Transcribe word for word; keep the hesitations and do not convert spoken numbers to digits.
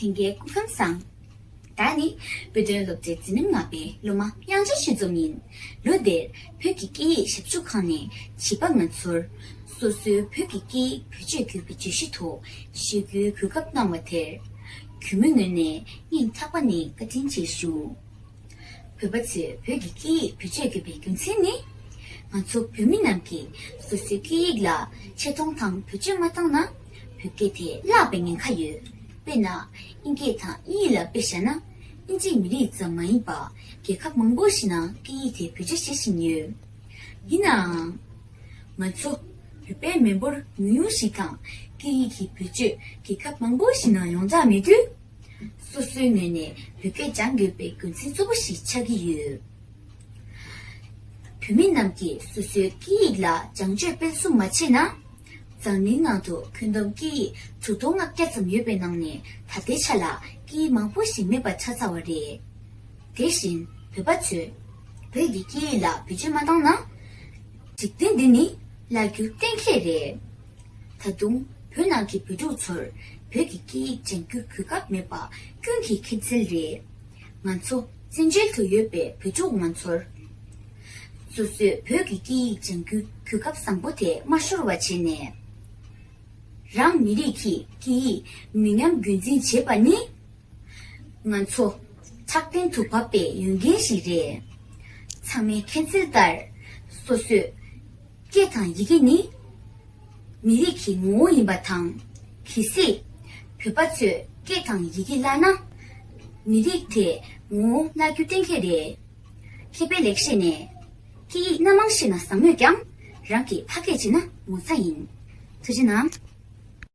ལྷན་རྒྱས་སྐུ་ཁམས་བཟང་། ད་ནི་བོད་དོན་སློབ་གྲྭའི་འཛིན་རིམ་ལྔ་པའི་སློབ་མ་དབྱངས་ཅན་ཆོས་འཛོམས་ཡིན། ལོ་འདིར་བོད་ཀྱི་སྐད་ཡིག་ཞབས་ཞུ་ཁང་ནས་བྱིས་པ་ང་ཚོར་སོ་སོའི་བོད་ཀྱི་སྐད་ཡིག་བེད་སྤྱོད་དགོས་པའི་བརྗོད་གཞི་ཐོག་ཞུ་སྐུལ་གོ་སྐབས་གནང་བ་དེར་གུས་མོའི་ངོས་ནས་སྙིང་ཐག་པ་ནས་བཀའ་དྲིན་ཆེ་ཞུ། བོད་པ་ཚོས་བོད་ཀྱི་སྐད་ཡིག་བེད་སྤྱོད་དགོས་པའི་རྒྱུ་མཚན་ནི། ང་ཚོ་བོད་མི་རྣམས་ཀྱིས་སོ་སོའི་སྐད་ཡིག་ལ་ཆེ་མཐོང་དང་བེད་སྤྱོད་མ་བཏང་ན། བོད་སྐད་དེ་བརླག་པའི་ཉེན་ཁ་ཡོད། དཔེར་ན། དབྱིན་སྐད་དང་དབྱིན་ཡིག་ལ་དཔེ་བཞག་ན། དབྱིན་ཇིའི་མི་རིགས་ཙམ་མ་ཡིན་པར་རྒྱལ་ཁབ་མང་པོ་ཞིག་ནང་སྐད་ཡིག་དེ་བེད་སྤྱོད་བྱེད་བཞིན་ཡོད། ཡིན་ནའང་། ང་ཚོ་བོད་པའི་མི་འབོར་ཉུང་ཉུང་ཞིག་དང་སྐད་ཡིག་གི་བེད་སྤྱོད་རྒྱལ་ཁབ་མང་པོ་ཞིག་ནང་ཡོངས་གྲགས་མེད་དུས། སོ་སོའི་ངོས་ནས་བོད་སྐད་སྦྱང་དགོས་པའི་རྒྱུ་མཚན་གཙོ་བོ་ཞིག་ཆགས་ཀྱི་ཡོད། བོད་མི་རྣམས་ཀྱིས་སོ་སོའི་སྐད་ཡིག་ལ་སྦྱང་སྤྱོད་སྤེལ་གསུམ་མ་བྱས་ན། འཛམ་གླིང་ནང་དུ་ཁྱོན་བསྡོམས་སྐད་ཡིག་དྲུག་སྟོང་ལྔ་བརྒྱ་ཙམ་ཡོད་པའི་ནང་ནས་ད་ལྟའི་ཆ་ལ་སྐད་ཡིག་མང་པོ་ཞིག་མེད་པ་ཆགས་ཚར་བ་རེད། དེ་བཞིན་བོད་པ་ཚོས་བོད་ཀྱི་སྐད་ཡིག་ལ་བེད་སྤྱོད་མ་བཏང་ན། འཇིག་རྟེན་འདི་ནི་བརླག་རྒྱུ་གཏན་འཁེལ་རེད། ད་དུང་བོད་ནང་གི་བོད་ཕྲུག་ཚོར་བོད་ཀྱི་སྐད་ཡིག་སྦྱང་རྒྱུའི་གོ་སྐབས་མེད་པ་ཀུན་གྱིས་མཁྱེན་གསལ་རེད། ང་ཚོ་བཙན་བྱོལ་དུ་ཡོད་པའི་བོད་ཕྲུག་ང་ཚོར། སོ་སོས་བོད་ཀྱི་སྐད་ཡིག་སྦྱང་རྒྱུའི་གོ་སྐབས་བཟང་པོ་དེ་མ་ཤོར་བ་བྱས་ནས། རང་མི་རིགས་ཀྱི་སྐད་ཡིག་མི་ཉམས་རྒྱུན་འཛིན་བྱེད་པ་ནི། ང་ཚོ་འཁྲབ་སྟོན་དུ་བབས་པའི་ཡོན་ཏན་ཞིག་རེད། ཚང་མས་མཁྱེན་གསལ་ལྟར། སོ་སོའི་སྐད་དང་ཡི་གེ་ནི་མི་རིགས་ཀྱི་ངོ་བོ་ཡིན་པ་དང་། གལ་སྲིད་བོད་པ་ཚོས་སྐད་དང་ཡི་གེ་བརླག་ན། མི་རིགས་དེ་ངོ་བོ་བརླག་རྒྱུ་གཏན་འཁེལ་རེད། མཁས་པའི་ལེགས་བཤད་ནས། སྐད་ཡིག་སྣ་མང་ཤེས་ན་བཟང་མོད་ཀྱང་། རང་གི་ཕ་སྐད་བརྗེད་ན་ངོ་ཚ་ཡིན། ཐུགས་རྗེ་གནང་།